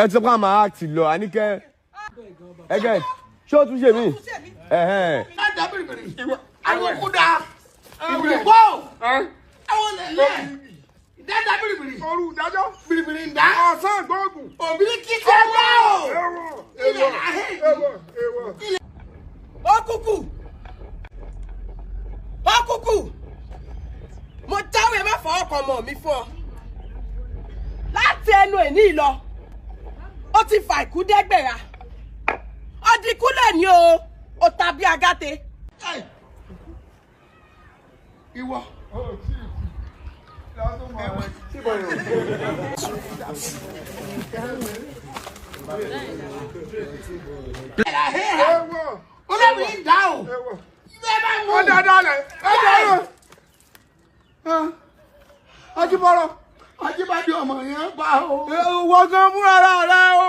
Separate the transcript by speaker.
Speaker 1: Ẹ ti sọ pé a máa act lọ, Àníkẹ́. Ẹ gẹ̀, ṣé o tún ṣe mí? Ẹ̀hẹ́n.
Speaker 2: Má dá bìrìbìrì. Àwọn kú da. Ìbìrì pọ̀. Àwọn lẹ̀lẹ̀. Ìdájà bìrìbìrì.
Speaker 3: Òru ìdájọ́.
Speaker 2: Bìrìbìrì ń dá.
Speaker 3: Ọ̀sán ìgbóògùn.
Speaker 2: Òbí kíkẹ́ wá o.
Speaker 3: Ewọ̀.
Speaker 2: Ilẹ̀ ahẹ́.
Speaker 3: Ewọ̀. Ewọ̀.
Speaker 4: Òkùnkù, òkùnkù, mo jáwé má fọwọ́ kan ọmọ mi fún ọ láti ẹnu ẹ̀ ní ìlọ. Ó ti fà ìkú dẹ́gbẹ̀rà, ọdínkùlẹ̀ ni o, ó tàbí agáte.
Speaker 2: Ìwọ.
Speaker 3: Ó tí ì kú. Lásán mọ́ ẹ.
Speaker 2: Ilẹ̀ ahẹ́.
Speaker 3: Ewọ̀.
Speaker 2: Olóbìnrin ń dá o.
Speaker 3: Ewọ̀.
Speaker 2: Ilé bá mú.
Speaker 3: Ó dáadáa lẹ̀. Ẹ dáadáa. Ajíbọ́rọ̀.
Speaker 2: Ajíbádé ọmọ yẹn pa o.
Speaker 3: Wọ́n gan fúnra rẹ̀ ò